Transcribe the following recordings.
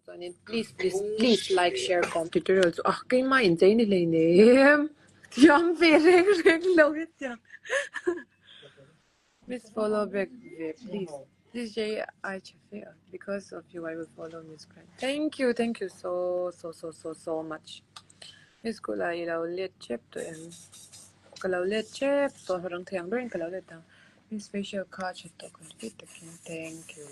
Chuanin please please please like share comment. Tutorial chu ah keimah in chei ni hleinem thiam ve reng reng lo hetiang Miss follow back ve please please J I Chafe because of you I will follow Miss Grand thank you thank you so so so so so much Miss Kula i lo let tep tawh em ka lo let tep tawh rang thei ang berin ka lo let ang Miss facial kha a that tawh kan ti takin thank you.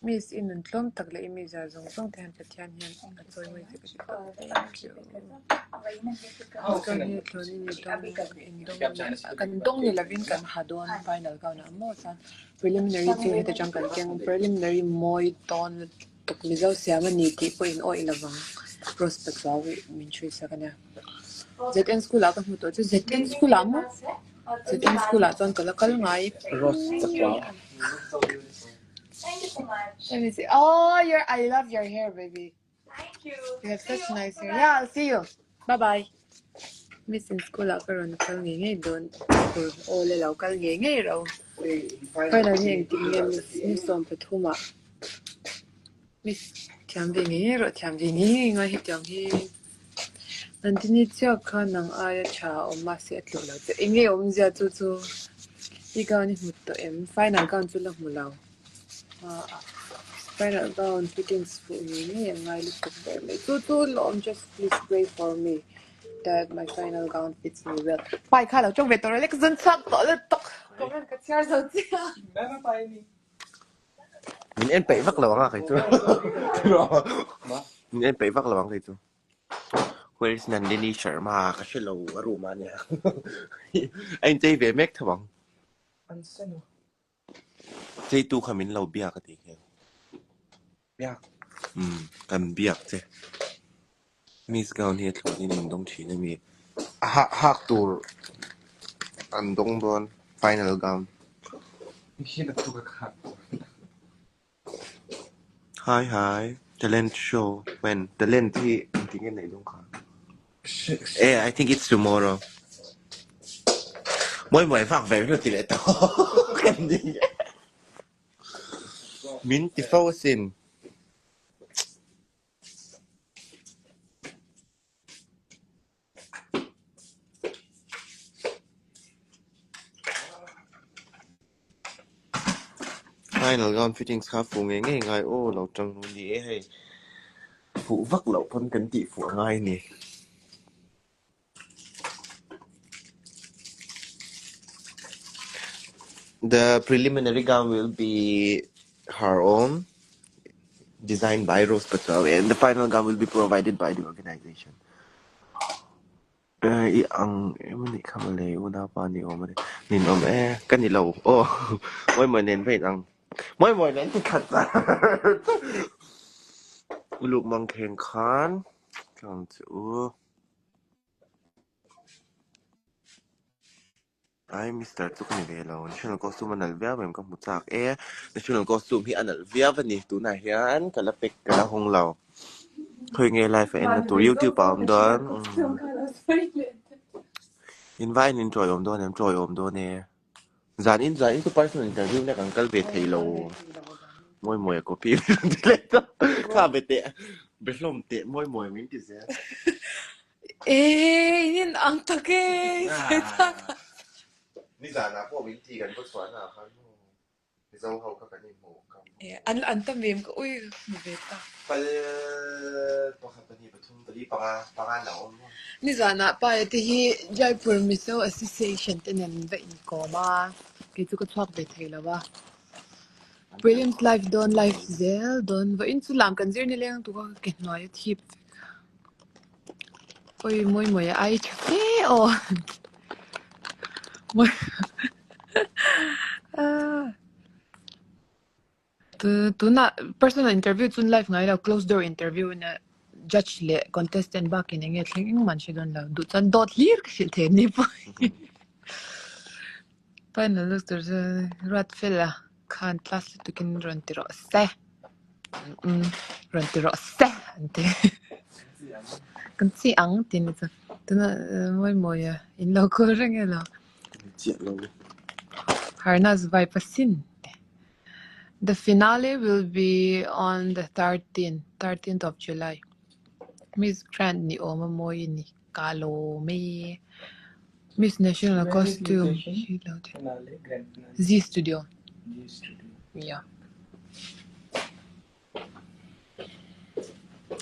Miss i nun tlawm tak leh i mizia zawng zawng te hian Pathian hian a chawimawi che ka ti tawh. Thank you. Kan hi tlawn in i dawng in dawng kan dawng ni lovin kan ha dawn final gown ah maw chuan preliminary chu heta tang kan keng preliminary mawi tawn lutuk Mizo siam a ni tih pawh in awih lovang Rose Pachuau min hruai sak a nia. ZN school ah ka hmu tawh chu ZN school ah maw ZN school ah chuan ka la kal ngai Rose Pachuau. Thank you so much. Let me see. Oh, your I love your hair, baby. Thank you. You have See such you. nice hair. Bye-bye. Yeah, I'll see you. Bye bye. Miss in school ah ka rawn kal ngei ngei dawn tur aw le lo kal ngei ngei ro. Final hi engtik nge miss ni 13 ah miss thiam ve ngei ngei rawh thiam ve ngei ngei ngai hetiang hi. Nandini chiah kha nang aia tha a awm mahse a tluk lo che. Enge awmzia chu chu i gown i hmu tawh em? Final gown chu la hmu lo. Final gown fittings fuh ngei ngei a ngai lutuk ber mai. Chu chu lawm just please pray for me that my final gown fits me well. Pai kha lo tawng ve tawh rawh le ka zun chhuak tawh lutuk. Comment ka chhiar zo chiah. Min en peih vak lo ang a kei chu. Min en peih vak lo ang kei chu. Where is Nandini Sharma ka hre lo a room ah nia. A inchei ve mek tho ang. Cheitu kha min lo biak a tih hian. Biak. Umm kan biak che. Miss gown hi a thlawh in in dawng thin a mi. A hak tur an dawng dawn final gown. Hi hi talent show when talent hi engtin nge neih dawn kha. Eh I think it's tomorrow. Mawi mawi vak ve ringawt ti leh tawh kan ni. Min ti fo asin. Final gown fittings kha fuh ngei ngei ngai aw lo tang ru ni e hei fuh vak loh pawn kan tih fuh a ngai ni. The preliminary gown will be her own designed by Rose Patel and the final gown will be provided by the organization. I ang em anih kha mawle unaupa ni awm a ni. Nin awm e ka ni lo aw mawi mawi nen va in ang mawi mawi nen ti khat uluk mangkheng khan ka ang che u. Ai Mister chu ka ni ve lo national costume a nalh viau em ka hmu chak e national costume hi a nalh viau a ni tunah hian ka la pack ka la hawng lo khawi nge live a en na tur youtube ah a awm dawn in vai in tawi awm dawn em tawi awm dawn e zan in zan in chu personal interview na kan kal ve thei lo mawi mawi a copy ti leh ta kha be teh be hlawm teh mawi mawi min ti zel. Eh, in ang tak e. Nizanah pawh min ti kan va chhuahna ah khan maw Mizo ho kha kan inhmuh ka hmu. Eh, an an tam ve em ka ui hmu ve ta. Pal pakhat pahnih pathum pali panga panga an lo awm maw. Nizanah pa te hi Jaipur Mizo Association te nen va inkawm a, kei chu ka chhuak ve thei lo a. Prelims live dawn live zel dawn vawiin chu lam kan zir nileng tuk a ka ke hnuai a thip vek. Oi mawi mawi a ai tha fe aw. Mawi Tunah personal interview chun live ngai lo close door interview na judge leh contestant bakin enge thleng engmah an hre dawn lo. Duh chuan dawt hlir ka hrilh thei an ni pawh. Final looks tur chu ruat fel a khan class lutukin rawn ti rawh se. Umm rawn ti rawh se an ti. Kan chi ang tih ni chu. Tuna mawi mawi a in lo kul reng elo. Chiah lo. Harnas vai pasin. The finale will be on the 13th, 13th of July. Miss Grand ni awm a mawi i ni. Ka lawm e. Miss National Where is Costume location? hi lo te. Finale, grand finale. Z Studio. G Studio. Yeah.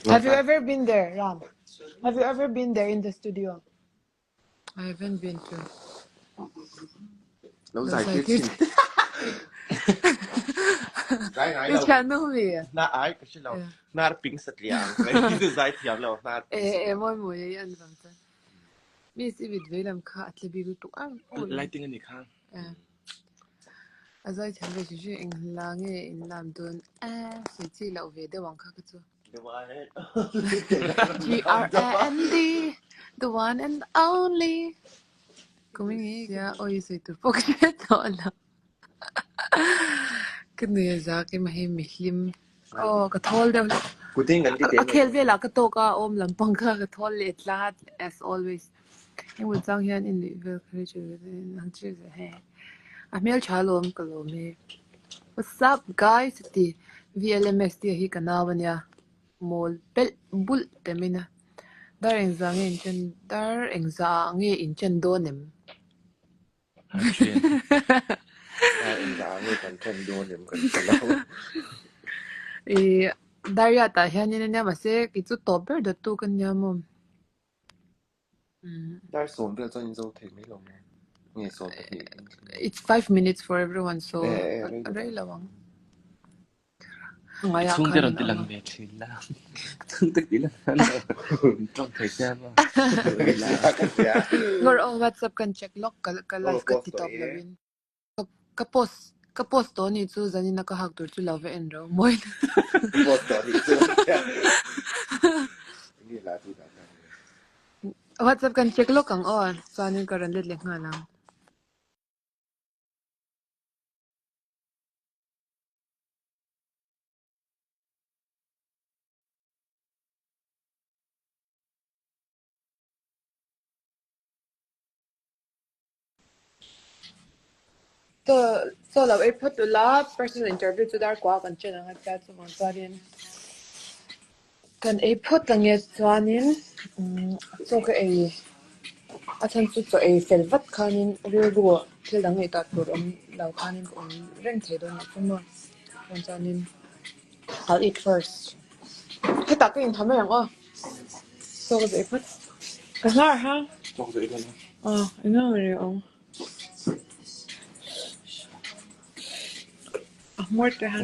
Have you ever been there, Ram? Have you ever been there in the studio? I haven't been to. Lo zai tir thin. Zai ngai lo. I thian nu mi. Na ai ka hre lo. Hnar ping satliah ang ka i zai thiam lo hnar ping. E e mawi mawi ei an vang chuan. Miss i mit veilam kha a tle bik lutuk ang. Lighting ani kha. A zai thiam ve hrim hrim eng hla nge in lam dawn a sawi chi loh ve deuh ang kha ka chu. G-R-A-N-D, the one and only. Kum i sia oi sawi tur pawh ka hre tawh lo. Ka nui a zak em a hei mihlim. Aw ka thawl deuh hlek. Kutin kan ti A khel velah ka tawk a awm lampang kha ka thawl leh tlat as always. Engemaw chang hian i nuih vel kha hi chu ang chi he. A hmeltha lawm ka lawm e. What's up guys a ti VLMS tia hi ka nau ania mawl pelh bulh tem in a dar engzah nge in chen dar engzah ah nge in chen dawn em? Dar engzah ah nge kan chen dawn em kan hre lo. I Dariat ah hianin ania mahse kei chu tawp ber dawttu ka nia maw. Dar sawm vel chuan in zo thei mai lo nge? Nge 12 in thleng? It's 5 minutes for everyone so rei lo ang. I chhungte rawn ti lang ve thin la. Chhungte ti lang an lo tawng thei che maw? Ngawr aw WhatsApp kan check lawk ka ka live ka ti tawp lo in. Ka post ka post tawh ni chu zanin a ka hak tur chu lo va en ro mawi. Post tawh ni chu. Nge la chu dah ta. WhatsApp kan check lawk ang aw chuanin ka rawn let leh nghal ang. Chaw lo ei phawt ula personal interview chu dar kua kan chen ang a tia chuvang chuanin kan ei phawt ang e chuanin chaw ka ei a chhan chu chaw ei fel vat khanin rilru thil dang ngaihtuah tur awm lo khanin ka awm reng thei dawn lo chu maw chuvang chuanin I'll eat first hetah ka inha mai ang aw chaw ka ei phawt ka hnar ha Chaw ka ei dawn a. Aw eng nge ni ang a hmawr te ha.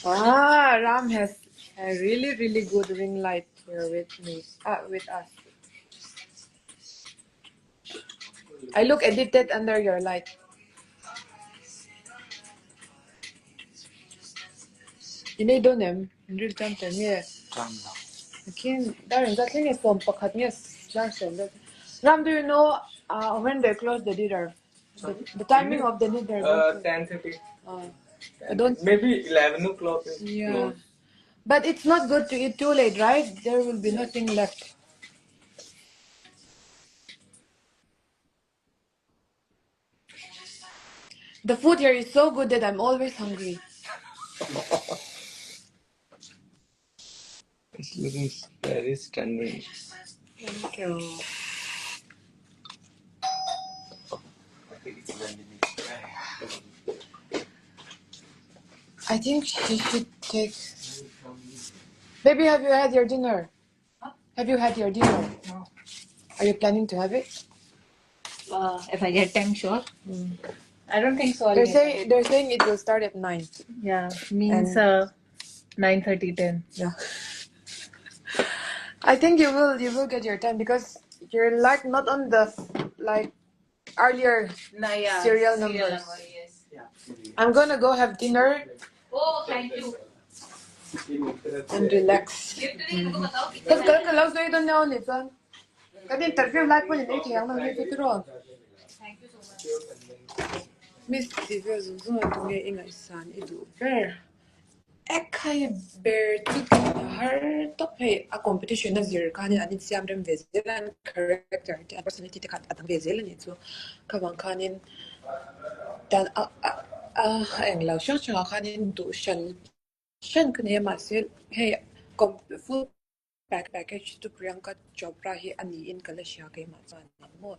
Ah, Ram has a really really good ring light here with me, ah, with us. I look edited under your light. I nei dawn em? In ril tan ta nge? Ram lo. Khin dar engzat thleng nge 11 nge dar sawm deuh. Ram, do you know uh, when they close the dinner? The, the timing of the dinner. Uh, 10:30. I don't. Maybe 11 o'clock is Yeah. closed. But it's not good to eat too late, right? There will be nothing left. The food here is so good that I'm always hungry. It's looking very stunning. Thank you. I think she should take. Baby, have you had your dinner? Have you had your dinner? No. Are you planning to have it? If I get time, sure. I don't think so. I'll They're get saying they're saying it will start at 9. time. Yeah, means And 9:30, 10. yeah. I think you will get your time because you're like not on the like earlier No, yeah, serial serial numbers. number, yes. I'm gonna go have dinner Oh, thank you. and relax. Tapos ka ka lang sa'yo doon na ulit, son. Kan interview live po ni Kaya lang ni Fitro. Thank you so much. Miss Tivia Zuzun tunge inga isan idu ber. Ekhai ber chu har top hei a competition na zir khanin an insiam rem ve zel an character te an personality te kha a dang ve zel a ni chu. Kha vang khanin Dan a a a eng lo hrang hrangah khanin duh hran hran ka nei a mahse hei full package chu Priyanka Chopra hi a niin ka la hria keimah chuan maw.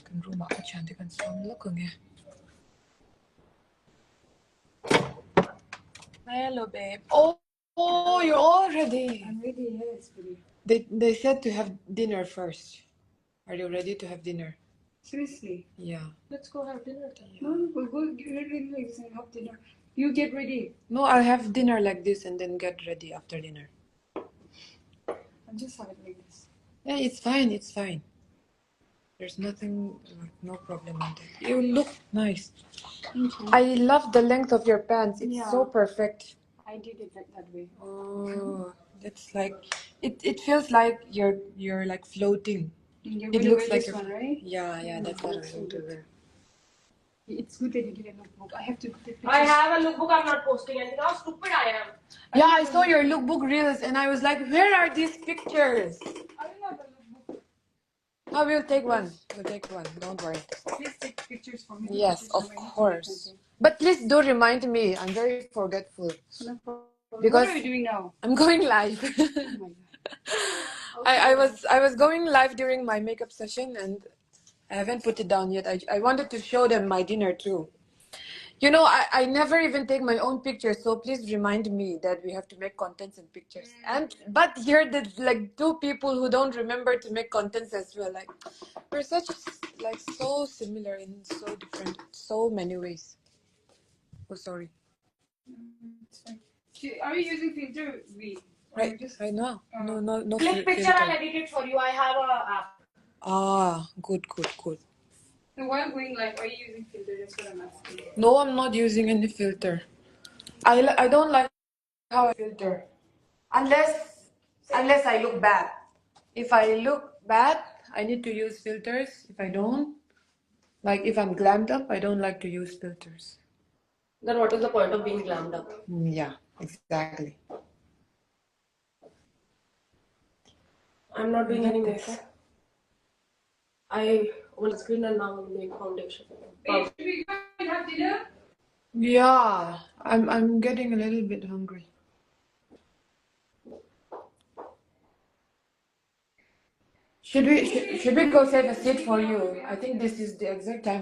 Kan room ah ka thiante kan sawm lawk ang e. Hello babe. Oh, you're all ready. I'm ready, yes, baby. They they said to have dinner first. Are you ready to have dinner? Seriously. Yeah. Let's go have dinner then. No, no, we'll go get ready like this and have dinner. You get ready. No, I'll have dinner like this and then get ready after dinner. I'll just have it like this. Yeah, it's fine, it's fine. There's nothing, like, no problem on that. You look nice. Thank you. I love the length of your pants. It's so Yeah. perfect. I did it like that way. Oh, that's like it it feels like you're you're like floating. You're It going to looks wear like this you're one, right? Yeah, yeah, Mm, that's what I'm looks so going to good. wear. It's good that you did a lookbook. I have to take I pictures. have a lookbook. I'm not posting anything. How stupid I am. Yeah, I saw your lookbook reels and I was like, where are these pictures? I don't have a lookbook. Oh, we'll take one. We'll take one. Don't worry. Please take pictures for me. Yes, Pictures of I need to make course. something. But please do remind me. I'm very forgetful. No problem. Because What are you doing now? I'm going live. Oh my God. I, I was I was going live during my makeup session and I haven't put it down yet. I, I wanted to show them my dinner too. You know, I, I never even take my own pictures, so please remind me that we have to make contents and pictures. And but here the like two people who don't remember to make contents as well. Like we're such like so similar in so different so many ways. Oh sorry. It's fine. Are you using filter V? Or you Right just right now. No no no Click picture. I'll filter. edit it for you. I have a app. Ah, good, good, good. No, while going live, are you using filter? That's what I'm asking. No, I'm not using any filter. I, I don't like how I filter. Unless unless I look bad. If I look bad, I need to use filters. If I don't, like if I'm glammed up, I don't like to use filters. Then what is the point of being glammed up? Yeah, exactly. I'm not doing any makeup. I will screen and now I'm doing foundation. Babe, should we go and have dinner? Yeah, I'm I'm getting a little bit hungry. Should we should, should we go save a seat for you? I think this is the exact time